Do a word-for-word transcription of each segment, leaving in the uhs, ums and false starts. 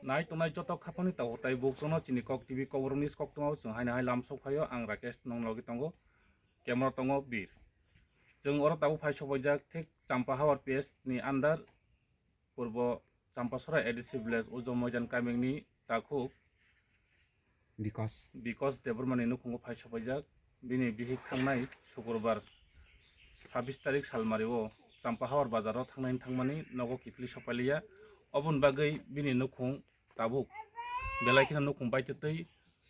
Nai tongnai joto khapangni tabuk tai bukchano chini Kok T V Kokborok News koktwmao chwng haino hai lam sok phaio, ang Rakesh nong logi tongo, camera tongo Bir. Chwng oro tabuk phai sopaijak thik Champahawar P S ni under Purbo Champasora A D C village Ujo Moidan kamini takhuk Bikos. Bikos Debbarmani nukhungo phai sopaijak. Bini bihik thangnai Sukurbar sabbish tarik salmario Champahawar bazaro thangnai thangmani nogo kiphilwi sopailiya. Oboni bagwi bini nukhung tabuk belai kheno nukhung baitwtwi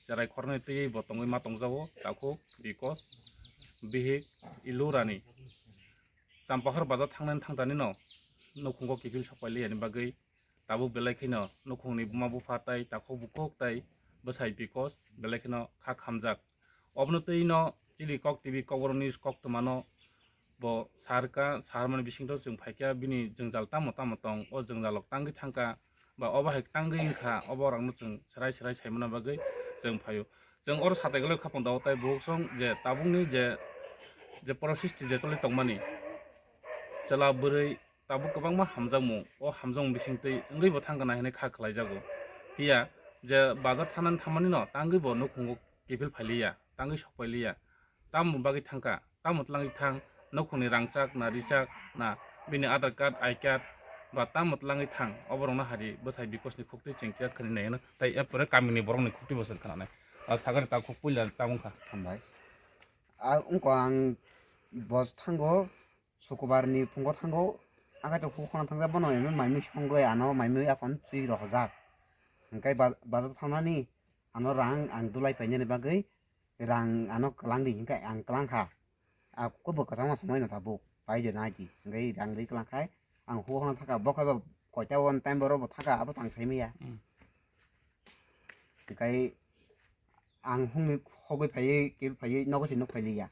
cherai khornai twiwi bo tongwi ma tongjago takhuk Bikos bihik Ilurani. Champahor bazar thangnani thangtanino nukhungo kiphil sokpailiyani bagwi tabuk belai kheno nukhungni buma bupha tai takhuk bukhuk tai bwsai Bikos belai kheno kha khamjak. Obono twino chini Kok T V Kokborok News koktwmano bo sarka, sarmani bisingtwi chwng phaikha bini jwngjal tamo tamo tong, o jwngjalo tangwi thangkha ba obo hai tangwi wngkha, obo rokno chwng swrai swrai saimana bagwi chwng phaio. Chwng oro satai golai khapang dao tai bukhuk song je tabukni je, je porosisti je choli tongmani chwla bwrwi tabuk kwbangma hamjakmung, o hamjakmung bisingtwi wngwi bo thangkha nai hinwi kha khlaijago. Phiya je bazar thanani thamanino tangwi bo nukhungo kiphil phailiya, tangwi sokpailiya. Tamoni bagwi thangkha, tamo twlangwi thang, nukhungni rangchak na, richak na, bini Aadhaar card, I card ba tamo twlangwi thang, oborokno hari bwsai Bikosni khuktwi chwng kiya khwnwi nai hwno, tai erpore kamini borokni khuktwi bo chwng khwnanai. A sagari takhuk puila tamo wngkha. Hambai. A wngkha ang bos thango, Sukubarni phungo thango, ang khe to huk khorang thangjak, bono emon maimui songwi ano maimui aphano twi rohorjak. Hwnkhe ba-, bazar thangnani ano rang ang dulai painani bagwi rang ano kwlangdi, hwnkhe ang kwlangkha. A kubui kwchangma somoi no tabuk paidi naidi, hwnkhe rang rwi kwlangkhai ang huk khorang thangkha, bo khe bo koita o time borok bo thangkha abo tang saimanya. Hmm. Hwnkhe ang hungni hogwi phaiwi, kebwi phaiwi nogo se nuk phailiya.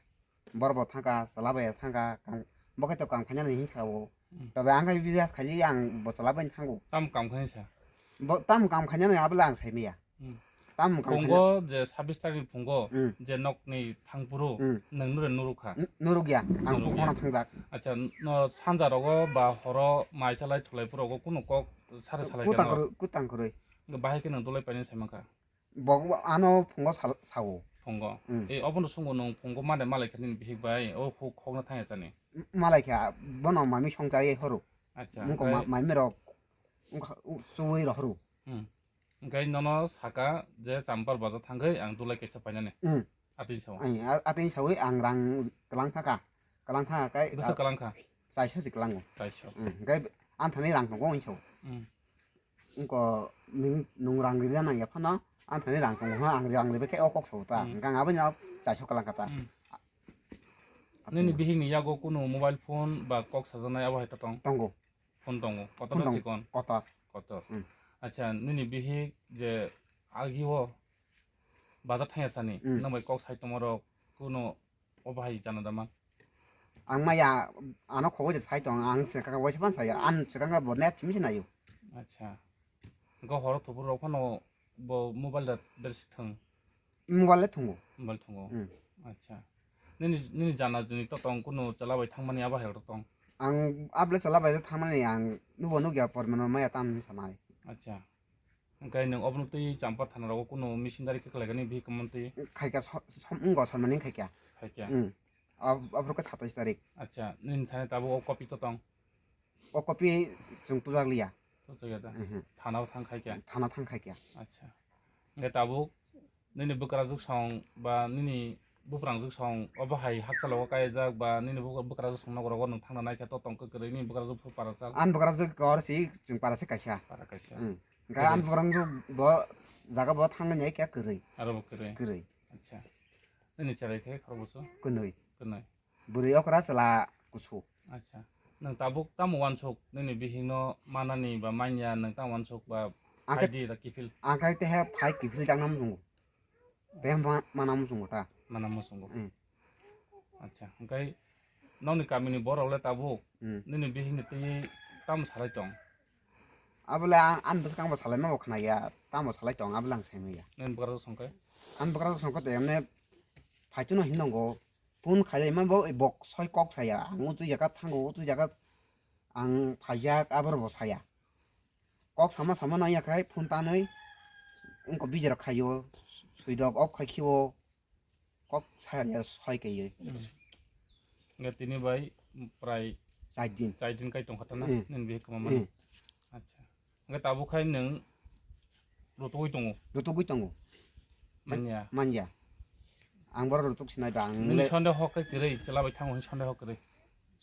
Borok bo thangkha, chwla bai thangkha, kang-, bo khe to kam khainani hinwi sao. Hmm. Tobe ang khe business khaili ang bo chwla bai thango. Tamo kam khainai sa? Bo tamo kam khainani abole ang saimaya. Hmm. Tamo kam khaina- Phungo je sabbish tarikni phungo Hmm. je nokni thangphuru Hmm. nwng nure nurukha? N-, nurukya, ang Nurukya. Bukhukno thangjak. Acha, no sanja rogo ba horo mai chalai thulai phurogo kunu kok sare salai Kutang kano? Kwrwi, kutang kwrwi. Bahai khe nwng dulai painani saimankha? Bo ano phungo sal-, sao. Phungo. Hmm. E, obono sungo nwng phungo mane malaikha nini bihik bai, o huk khokna thangya chani. M-, malaikha, bono mami songchai horo. Acha, Mungko ma-, hwnkhe mami rok, wngkha, u-, chuwi rohoro. Hmm. Hwnkhe nono saka je Champar bazar thangwi ang dulai kaisa painani. Hmm. Atwi sao. Ang, a-, atwi sawi ang rang kwlang thaka. Kwlang thaka kai, Bwswk a, kwlang kha? Chaiso se kwlango. Chaiso. Hmm. Hwnkhe anthani rang tongo hinwi sao. Hmm. Wngko nwng, nwng rang rina nangya phano, anthani rang tongo hwnwi ang rang ribai khe o kok sao ta. Hmm. Hwnkhe ang abono chaiso kwlang kha ta. Hmm. Nini bihikni yago kunu mobile phone ba kok sajaknai abo hai to tong? Tongo. Phone tongo. Kotor Phone tong-, chikon? Kotor. Kotor. Hmm. Acha, nini bihik je agio bazar thangya sani, Hmm. nwng bai kok sai tongmarok kunu o bahai chana da man? Ang maya ano khogoi de sai tong, ang se kaka waisa pan saya, an se kaka bo net simi se nayo. Acha. Go horo thopor rok phano bo mobile da bersi thang. Mobile le thungo. Mobile thungo. Hmm. Acha. Nini, nini jana jini to tong kunu chwla bai thangmani abo hai rok tong? Ang able chwla bai thangmani ang nubo nugya pormano maya tam sanai. Acha. Hwnkhe nwng obono twi Champar thana rogo kunu missionary khe khlaikani bihik kwmantwi? Khaikha so-, som-, wngkha somani khaikha. Khaikha. Hmm. Ab-, aborok khe satais tarik. Acha, nini thani tabuk o copy to tong? O copy chwng tujak liya. Tujak ya da? Mhm. Thana o thang khaikha? Thana thang khaikha. Acha. Hwnkhe tabuk nini bwkrajwk song ba nini buprangjwk song obo hai hakchalo o kaijak ba nini bukra-, bwkrajwk song nokrogo nwng thangna naikha to tong kwrwi nini bwkrajwk phuru parajak? An bwkrajwk kor si chwng parase kaisa. Para kaisa. Hmm. Hwnkhe an bwrang bo jaga bo thangna nai khe kwrwi. Aro bo kwrwi. Kwrwi. Acha. Nini cherai khe khorokboso? Kwnwi. Kwnwi. Bwrwi okra chwla kusu. Acha. Nwng tabuk tamo wansuk nini bihikno manani ba manya nwng tamo wansuk ba Ang khe, phaidi da kiphil? Ang khe teha phai kiphil jakna muchungo. Teha ma-, mana muchungo ta. Mana muchungo. Hmm. Acha. Hwnkhe nokni kamini borok le tabuk Hmm. nini bihikni twi tamo salai tong? Abole ang, ani bwskango bo salaima bo khwnaya, tamo salai tong, abole ang saimanya. Nini bwkrajwk songkhe? Ani bwkrajwk songkhe to emne phaitwno hinwi nongo, phone khailaima bo, bo soi kok saya, ang o twi jaga thango, o twi jaga ang phaijak, aboro bo saya. kok sama sama nang ya khai phone tanwi wngkha bijaro khaio, switch off khai khio, kok saya soi kaiwi. Hmm. Nga tini bai prai char din. Char din kai tongkha tana, hmm, nini bihik kwma mano. Hmm. Acha. Nga tabuk khai nwng rutugwi tongo. Rutugwi tongo. Manya. Manya. Ang boro rutuk sinai ba ang nini le- sonde hok kai kwrwi, chwla bai thango hin sonde hok kwrwi.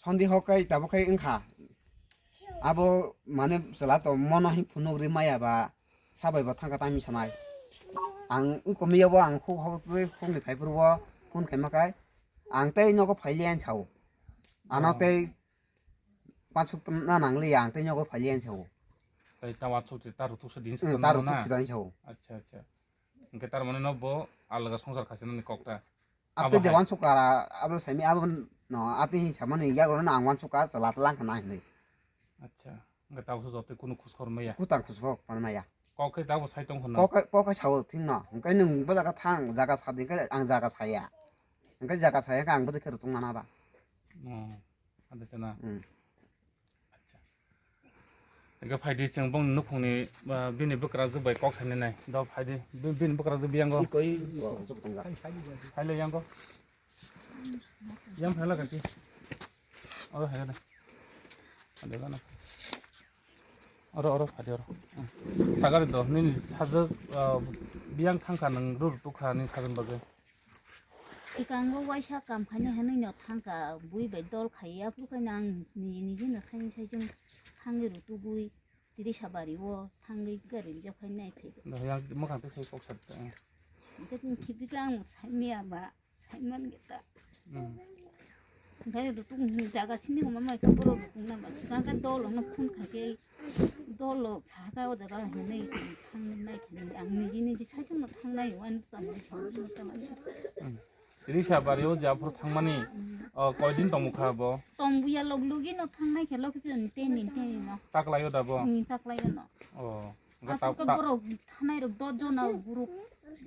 Sonde hok kai tabuk khai wngkha. Abo mane chwla to mono hin phunuk ri maya ba. Sabai bo thangkha tami sanai. Ang iko miya bo ang khuk hok twi khuk ni phai phuru bo phone khaima kai. Ang tei nogo phai liya ang sao. Ano, oh, tei pansuk na nang liya ang tei nogo phai liya ang sao. Tei ta wansuk ti ta rutuk se din se. Hmm, ta rutuk se din sao. Acha, acha. Hingke tar mane no bo alga songsar khaisa nani kok ta. Abo abo hai. Abo de wansuk kara abo saimi abo no ati hin samani yago no ang wansuk ka chwla tlang khana hinwi. Acha. Hingke tabuk se joto kunu khus khor maya. Kutang khus khor maya. Kok khe tabuk sai tong khna. Kok khe, kok khe sao thing no. Hingke nwng bo jaga thang, jaga sa di khe ang jaga saya. Hingke jaga saya khe ang bo de khe rutung mana ba. Oh. Ado chana. Hmm. Acha. Hingke phai di chwng bong nukhungni, ah, bini bwkrajwk bai kok sanai nai. Do phai di, bi-, bini bwkrajwk biyango. Ikoi, oh, jok tongga. Phai le yango. Yang phai la ganti. Oro hai da. Ade gana. Oro, oro, phai di oro. Hmm. Sagari do, nini sajwk, ah, biyang thangkha nwng rur tukha ni sajwk bagwi. Sikango waisa kam khainai hinwi no thangkha, bui bai dol khaiya, phuru khaina ang niji niji no saini saichung thangwi rutugwi, Tirisa bari o thangwi gari rijak phai nai phai. Da yang mwkhang tei sai kok sat. Hingke tini khibi khe ang sai miya ba, sai man ge ta. Hmm. Hingke rutung jaga sini ko mamai khe borok rutung na ba, sikan khe dol no phun kha khe, dol lo sa kha o jaga hinwi thang nai khe ang niji niji saichung no thang nai o, ani bwskango thang nai o. Hmm. Risa bari o je aphuru thangmani, o, koidin tongmukha bo? Tongbuya log logi no thangnai khe logi pila ni teni teni no. Taklai o da bo? Ni taklai o no. O, hingke aphuru ta-, khe ta- borok thanai rok dos jona borok.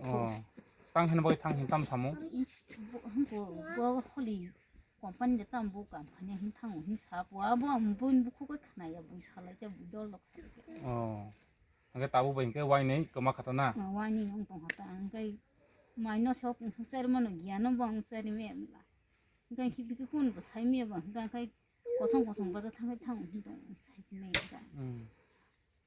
O, tang hin bai thang hin tam samung? Bo, bo, bo holi company de tam bo company hin thango hin sa bo abo ang bo hin bukhuk khe khnaya bo salai khe bo dol rok. O. Hingke tabuk bai hingke wainwi kwma kha ta na? Ah, wainwi wng tong kha ta. Hingke mai no sok wng chari mano giya no bo wng chari me mla. Hingke hibike kun bo sai me bo hingke kosong kosong baja thangwi thang wng tong sai me hingke. Hmm.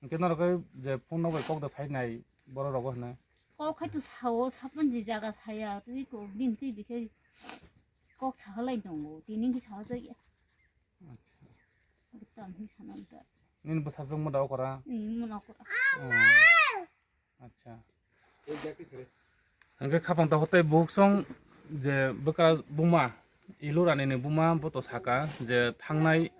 Hingke norok khe je phone no bai kok da sai nai borok rogo hwnwi. Kok khai to sao sapan je jaga saya twi ko bini twi bikhe kok sahalai tongo tini hingke sahajak ya. Acha. Tam hi sana da. Nini bwsajwk mo da okora? Ni mo na okora. Oh. Acha. Hingke khapang ta hotai buksong je bwkra buma, Ilurani ni buma bo to saka je thangnai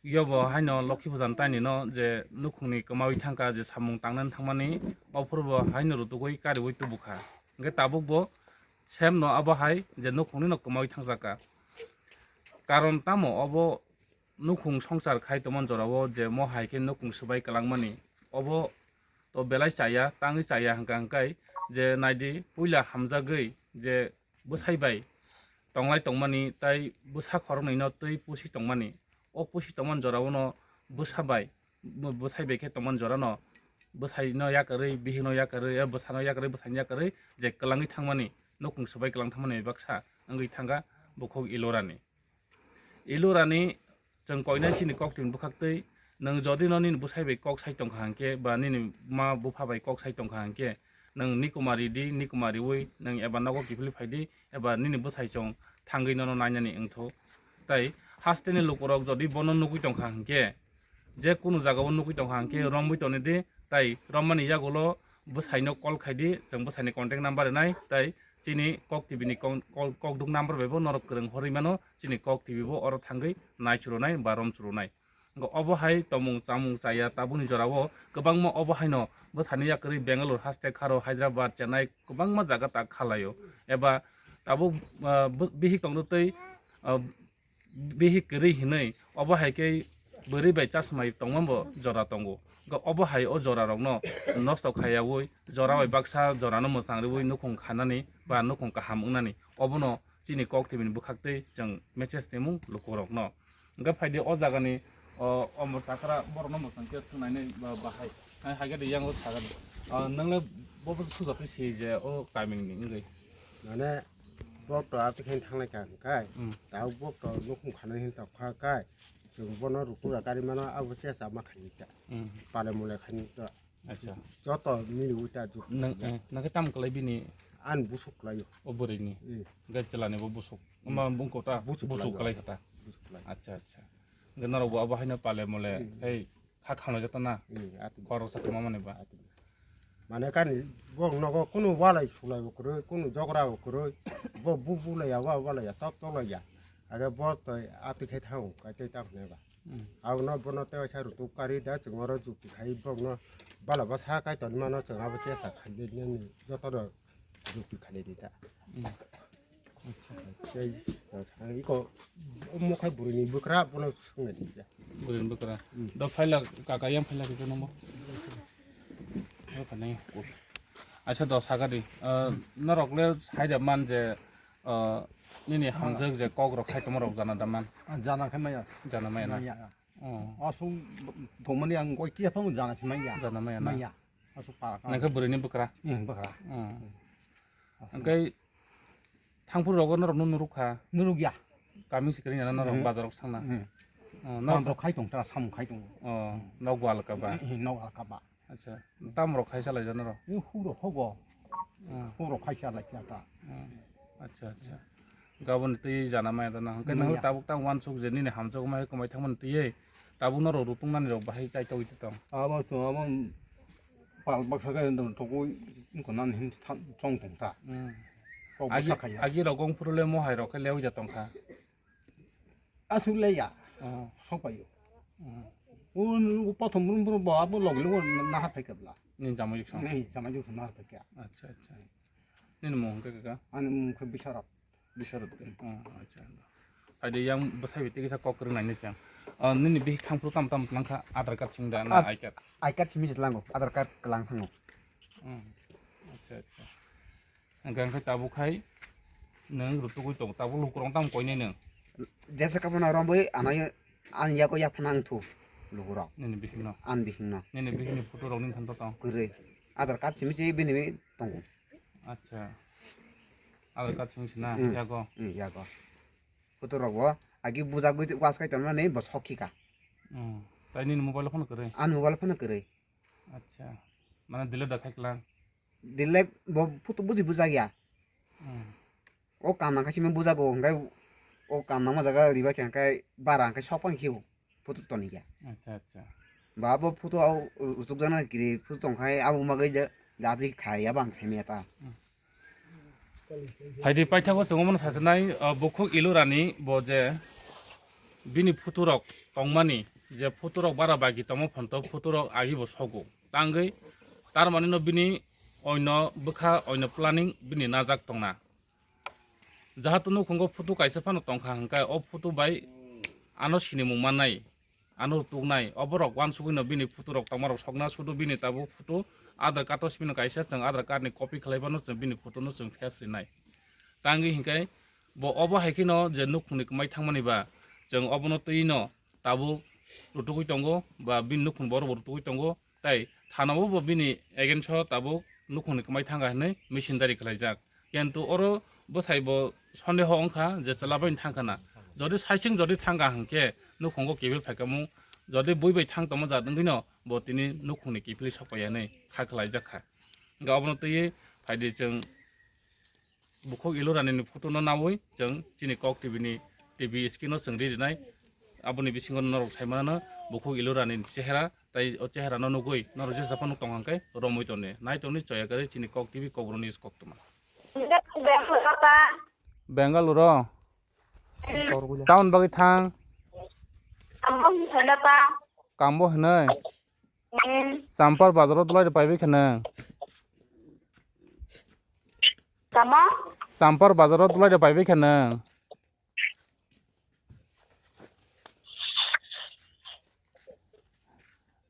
yobo haino Lokhi puja ni taini no je nukhungni kwmawi thangkha je samung tangnani thangmani, o phuru bo haino rutugwi kariwi tubukha. Hingke tabuk bo sem no abo hai je nukhungni no kwmawi thangjakha. Karon tamo obo nukhung songsar khai tongmani jorao je mo hai khe nukhung swbai kwlangmani, obo to belai chaya, tangwi chaya hwnka hwnkhe je naidi puila hamjagwi je bwsai bai tonglai tongmani tai bwsa khoroknwi no twi pusi tongmani. O pusi tongmani jorao no bwsa bai, bw-, bwsai bai khe tongmani jorano bwsai no yakarwi, bihik no yakarwi, eh, bwsa no yakarwi, bwsai no yakarwi je kwlangwi thangmani, nukhung swbai kwlang thangmani baksa wngwi thangkha bukhuk Ilurani. Ilurani chwng koinai chini koktwini bwkhaktwi, nwng jodi no nini bwsai bai kok sai tongkha hwnkhe, ba nini ma bupha bai kok sai tongkha hwnkhe, nwng nikuma ridi, nikuma riwi nwng eba nogo kiphilwi phaidi, eba nini bwsai chwng thangwi nono nainani wngthu. Tai hasteni lukurok jodi bono nugwi tongkha hwnkhe, je kunu jagao nugwi tongkha hwnkhe romwi tonidi, tai rommani yagulo bwsaino call khaidi, chwng bwsaini contact number rinai, tai chini Kok T V ni kok, kok, kokduk number bai bo norok kwrwng horwi mano, chini Kok T V bo oro thangwi naichurunai ba romchurunai. Wngkha obo hai tongmung chamung chaya tabukni jorao kwbangma obo haino bwsani yakarwi Bangalore haste kharo, Hyderabad, Chennai kwbangma jaga ta khalaio. Eba tabuk, ah, bu-, bihik tongtwi, ah, bihik kwrwi hinwi obo hai khe bwrwi bai chasmai tongma bo jora tongo. Wngkha obo hai o jora rokno nosto khaiyaui jora bai baksa jorano mwchang rwui nukhung khanani ba nukhung kaham wngnani obono chini Kok T V ni bwkhaktwi chwng message twimung lukurokno. Hwnkhe phaidi o jagani, o, o mwchakra borokno mwchang khe thwngnainai ba bahai. Hai, hai gadi yang o saga di. Ah, nang le bo bo suja twi si je o timing ni ngai. Mane, bok to ati khen thanglai ka kai. Hmm. Tau bok to nukhung khana hin to kha kai. Chwng bono rutura gari mano abo che sa ma khani ta. Hmm. Pale mole khani to. Acha. Joto mili uta juk. Nang, eh, nang ke tam kalai bini? An busuk lai. O bwrwi ni. Hmm. Gai chala ni bo busuk. Hmm. Ama bung kota busuk lai khata. Busuk lai. Acha, acha. Nang rok bo abo haino pale mole. Hmm. Hei. Kha khano jata na. Hmm, ati. Khorok sa khama mani ba. Ati. Mane kani bok nogo kunu walai sulai bo kwrwi, kunu jogra bo kwrwi, bo bu bu laiya, wa wa laiya, tok tok laiya. Age bo toi ati khai thango, kai tei tamo hwnwi ba. Hmm. Abono bono tei waisa rutuk kari da chwng oro jukti khai bokno bala bwsa kai tongmano chwng abo chesa khai nini jotono jukti khai di ta. Hmm. Acha. Tei, iko, omo khai bwrwini bwkra, bono swngnai di ya. Bwrwini bwkra. Hmm. Do phaila, kaka yang phaila kisa nangbo. Acha, do saga di. Ah, norok le sai da man je, ah, nini hamjak je kok rok khai tongma rok jana da man. Ah, jana khai maya. Jana maya na? Maya. Oh. Asung tongmani ang koi kia phang jana si maya. Jana maya na? Maya. Asuk para ka. Nang khe bwrwini bwkra? Hmm, bwkra. Hmm. Asuk. Hwnkhe thangphuru rogo norok no nuruk kha? Nuruk ya. Kami sikring ya norok Hmm. bazar rok sangna? Hmm. Oh, norok Norok khai tong ta, samung khai tong. Oh, nok wal ka ba? Hmm, nok wal ka ba. Acha, tam rok khai salai ja norok? Ni huro hogo. Hmm. Huro khai salai cha ta. Hmm. Acha, acha. Gabon twi jana maya da na. Hwnkhe nang Maya. tabuk tang wansuk je nini hamjak mai kwmai thangmani twi. Tabuk norok rutung nani rok bahai chai togwi tong. Abo chwng abo pal baksa khe togwi wngkha nani hin chong tong ta. Hmm. Kok Agi, baksa khaiya. agi rok gong phuru le mohai rok khe lewi ja tong kha. Asuk le ya. Oh. Sok pai yo. Hmm. O, o pathom brum brum bo abo log log na ha phai kebla. Ni jamai juk sang. Ni jamai juk na ha phai kya. Acha, acha. Nini mung hwnkhe kaka? Ani mung khe Bisarap. Bisarap khe? Hmm. Oh, acha. Phai de yang bwsai bai tei kisa kok kwrwng nai ni chang. Ah, nini bihik thangphuru tam tam tlang kha Aadhaar card sing da na Ad-, I card? I card simi se tlango, Aadhaar card kwlang thango. Hmm. Acha, acha. Hwnkhe, hwnkhe tabuk khai nwng rutugwi tongo, tabuk lukurok tamo koinai nwng? Jesa kaphano romwi anai ani yago yaphana wngthu lukurok. Nini bihikno? Ani bihikno. Nini bihikni photo rok nini thansa tong? Kwrwi. Aadhaar card simi se bini tongo. Acha. Aadhaar card simi se na, Hmm. yago? Hmm, yago. Photo rok bo agi bujagwi was kai tonmani bo sok khika. Hmm. Tai nini mobile phone kwrwi? Ani mobile phone kwrwi. Acha. Mane delete da khai klang? Delete bo photo buji bujak ya. Hmm. O kam nang khe simi bujago, hwnkhe o kam nangma jaga riba khe hwnkhe bara hwnkhe sok phang khio photo toni ya. Acha, acha. Ba bo photo au ruchuk jana kiri photo tong khai abo magwi ja-, jadi khai ya bang sai meta. Hmm. Phaidi paithago chwng omono sasinai, ah, bukhuk Ilurani bo je bini photo rok tongmani, je photo rok bara bagi tongma phanto photo rok agi bo sogo. Tangwi tarmani no bini oino bwkha oino planning bini najak tongna. Jahato nukhungo photo kaisa phano tongkha hwnkhe o photo bai ano sinimung mannai. Ano tuknai, oborok wansugwino bini photo rok tongmarok sokna, sudu bini tabuk photo Aadhaar card o simino kaisa chwng Aadhaar card ni copy khlai phano chwng bini photo no chwng face rinai. Tangwi hinkhe bo obo hai kheno je nukhungni kwmai thangmani ba chwng obono twino tabuk rutugwi tongo ba bini nukhung borok bo rutugwi tongo. Tai thanao bo bini against o tabuk nukhungni kwmai thangkha hinwi misindari khlaijak. Kintu oro bwsai bo sondeho wngkha je chwla bai thangkha na. Jodi saising jodi thangkha hinkhe nukhungo kiphil phaikha mung, jodi bui bai thang tongma jat wngwino bo tini nukhungni kiphilwi sokpaiya hinwi kha khlaijak kha. Hwnkhe obono twiwi phaidi chwng Bukhuk Ilurani ni photo no nawi chwng chini Kok T V ni T V screen o chwng ri rinai. Aboni bisingo norok sai mano Bukhuk Ilurani ni chehera, tai o chehera no nugwi norok jesa phano tong hwnkhe romwi toni. Nai toni choya kwrwi chini Kok T V Kokborok news koktwma. Bengaluru. Town bagwi thang. Kambo hinwi. Champar bazaro dulai de paibai khe nwng. Tamo? Champar bazaro dulai de paibai khe nwng.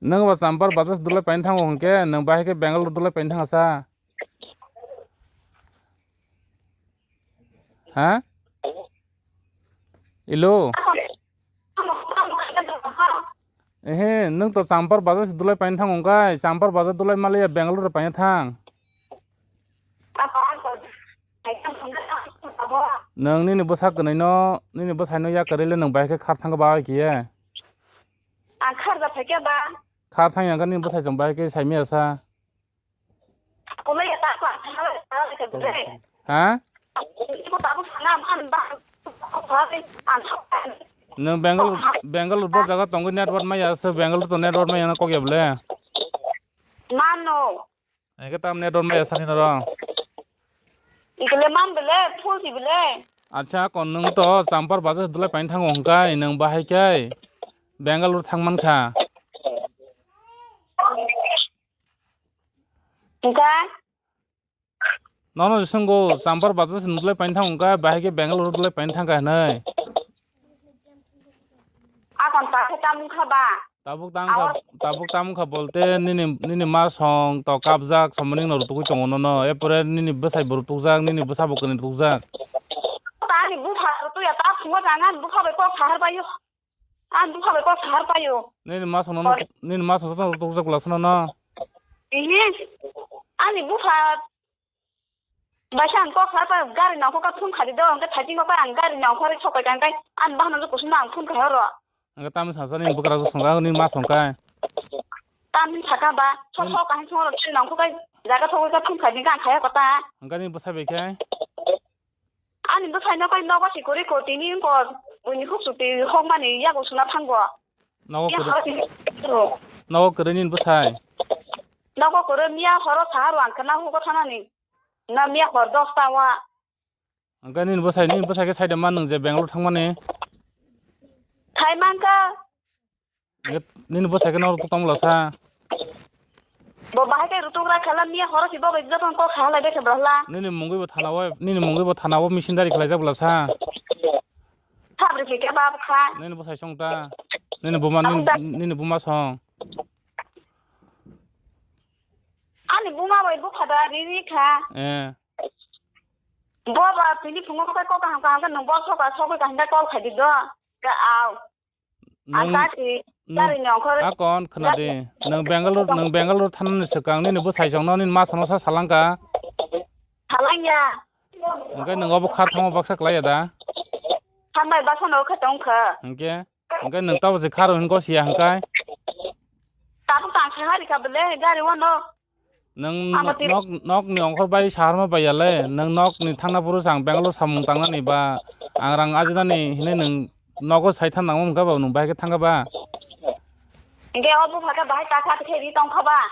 Nwng bo Champar bazar dulai paina thango hwnkhe nwng bahai khe Bengaluru dulai paina thangsa. Ha? Ilo. Ehe, nwng to Champar bazar se dulai paina thang wngkai, Champar bazar dulai maliya Bangalore paina thang. Apa ang ko, hai ang ko, abo. Nwng nini bwsa kwnwi no, nini bwsai no ya kwrwi le nwng bai khe khar thang ba bai kiye. Ang khar da phai khe ba. Khar thang yang khe nini bwsai chwng bai khe sai miya sa. Kulai ya ta ko, ang khar da phai khe bwsai. Ha? Ko ta ko sana man ba. Ang khar da. Nwng Bengal, Bengal bo jaga tongwi network maya se, Bengal to network maya na kok ya bole. Mano. Eke tam network maya sani noro. Ikele man bele, full si bele. Acha, kon nwng to Champar bazar dulai paina thango hwnkhe, nwng bahai khe Bengal thang man kha. Hwnkhe? Nono swngo, Champar bazar se nukle paina thang wngkha, bahai khe Bangalore nukle paina thang kha hinwi. Akon ta khe tamung kha ba? Tabuk tang kha, tabuk tamung kha bolte nini, nini ma song to kapjak, somoning no rutugwi tongo nono, epore nini bwsai bo rutukjak, nini bwsa bo kwnwi rutukjak. Tani bupha rutu ya ta phungo jang ani bupha bai kok sahar bayo. Ani bupha bai kok sahar payo. Nini ma song no, nini ma song no rutukjak bwla sano no. Ihi, ani bupha Baisa ang kok sa pa gari nangkok ka phone khadi do, ang khe thaiting kok ang gari nangkok ri sokai kang kai, ang bahna jo kusuma ang phone khai oro. Ang khe tamni sasa ni bwkra jo songka ni ma songkai. Tamni saka ba, so so kaham song ro gari nangkok kai, jaga so ka phone khadi kang khaya kota. Ang khe ni bwsai bai khai. Ani bwsai no kai nogo si kuri ko tini ko, uni huk suti hok mani yago suna thango. Nogo kuri. Nogo kuri ni bwsai. Nogo kuri miya horo sa ro ang khe na hugo thanani. Na miya hor dos ta wa. Hwnkhe nini bwsai, nini bwsai khe saida man nwng je Bangalore thangmani? Thai man kha. Hwnkhe nini bwsai khe noro tongmwla sa? Bo bahai khe rutuk ra khala miya horo si bo bai joto kok kha lai de khe bwla. Nini mungwi bo thana o, nini mungwi bo thana o missionary khlaijak bwla sa? Sabri khe khe bab kha. Nini bwsai song ta? Nini buma, nini, nini buma song? Ani buma bai bukha da ri ri kha. Eh. Bo ba tini phungo kok kaham kaham khe nwng bo soka sogwi kaham khe call khai di do. Ka au. Ang nwng, ta si nwng, gari ni ongkhor. Akon khna di. Nwng Bangalore, nwng Bangalore thanani swkang nini bwsai song no nini ma song no sa salang kha. Salang ya. Hwnkhe nwng obo khar thango baksa klai ya da? Thangnai baksa no khe tong kha. Hwnkhe? Hwnkhe nwng tabuk se kharo hwnwi gosiya hwnkhe? Tabuk tang kha hari kha bwle gari o no. Nwng nok, nok ni ongkhor bai saharma bai ya le, nwng nok ni thangna phuru se ang Bangalore samung tangnani ba ang rang ajinani hinwi nwng nogo sai than nangma hwnkha ba nwng bahai khe thangkha ba? Hwnkhe o bupha khe bahai ta kha khe ri tong kha ba?